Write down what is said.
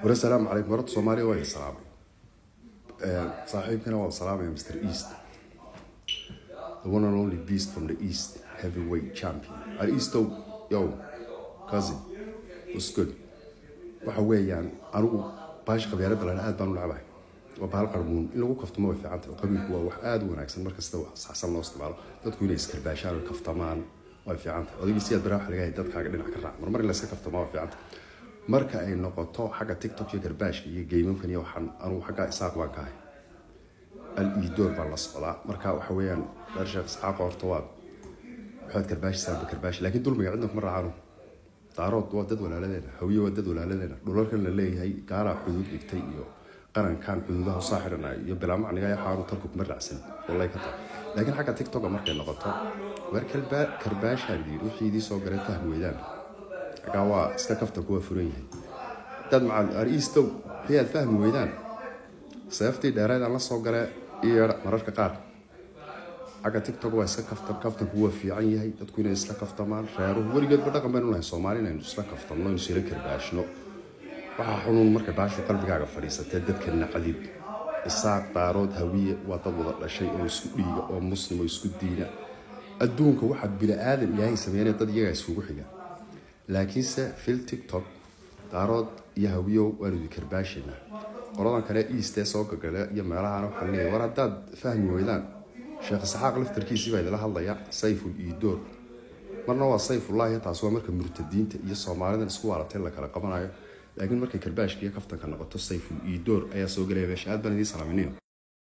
War assalaamu calaykum wararta Soomaaliya, waa idin salaamay. Saaxiibkana waa salaamaya, Mr East, the one and only beast from the east, heavyweight champion al Easto. Yo cousin, what's good? Waxa weeyaan, anigu baasha qabyaalada lana aad baan u nacabahay. Waa bahal qarmuun, in lagu kaftamo way fiican tahay. Qabiilku waa wax aada u wanaagsan marka sida wax saxsan loo isticmaalo. Dadku inay iskarbaashaan oo kaftamaan way fiican tahay. Odaygii siyaad baraa waxa laga yahay dadkaaga dhinac ka raac. Marmar in la iska kaftamaa waa fiican tahay. Marka ay noqoto xagga TikTok iyo karbaashka iyo geymamkan iyo waxaan, anugu xagga Isaaq baan ka ahay, al Iidoor baan la socdaa. Marka waxa weeyaan, reer Sheekh Isxaaq, horta waad waxaad karbaashisaanba karbaashi, laakiin dulmiga cidna kuma raacano. Daarood waa dad walaaladeena, Hawiye waa dad walaaladeena. Dhulalkan la leeyahay gaalaa xuduud dhigtay iyo qarankan xuduudaha usaa xidhanaya iyo bilaamacniga waxaanu talku kuma raacsan, wallahi ka tahay. Laakiin xagga TikToka markay noqoto, weer karbaashaan yidhi, wixii idii soo galay fahmi weydaan, xaggaa waa iska kaftanku waa furan yahay. Dad macal ariistow, wixii aad fahmi weydaan, seeftii dheereed aan la soo galee iyo yeedha. Mararka qaar xagga TikTok waa iska kaftan, kaftanku waa fiican yahay. Dadku inay isla kaftamaan, reeruhu weligeedba dhaqan baynu lahay Soomaali, inaynu isla kaftamno, inaynu isla karbaashno. Waxaa xunuun marka baashu qalbigaaga fadhiisatee dadka nacdid. Isaaq, Daarood, Hawiye waa dad wada dhashay oo isku dhiiga oo muslim oo isku diina. Adduunka waxaa bini aadan Ilaahay sameynaya dad iyagaa iskugu xiga. Laakiinse fil TikTok, Daarood iyo Hawiyow, waanu idin karbaashaynaa. Qoladan kale Eastee soo gagale iyo meelahana waxaan leeyahay, war haddaad fahmi weydaan, Sheekh Isxaaq laftarkiisii baa idila hadlaya. Sayful Iidoor marna waa sayfullahi, taas waa marka murtadiinta iyo Soomaalidan isku waalatay la kala qabanayo. Laakiin markay karbaashka iyo kaftanka noqoto, sayful Iidoor ayaa soo gelaya meesha. Aad baan idiin salaaminayo.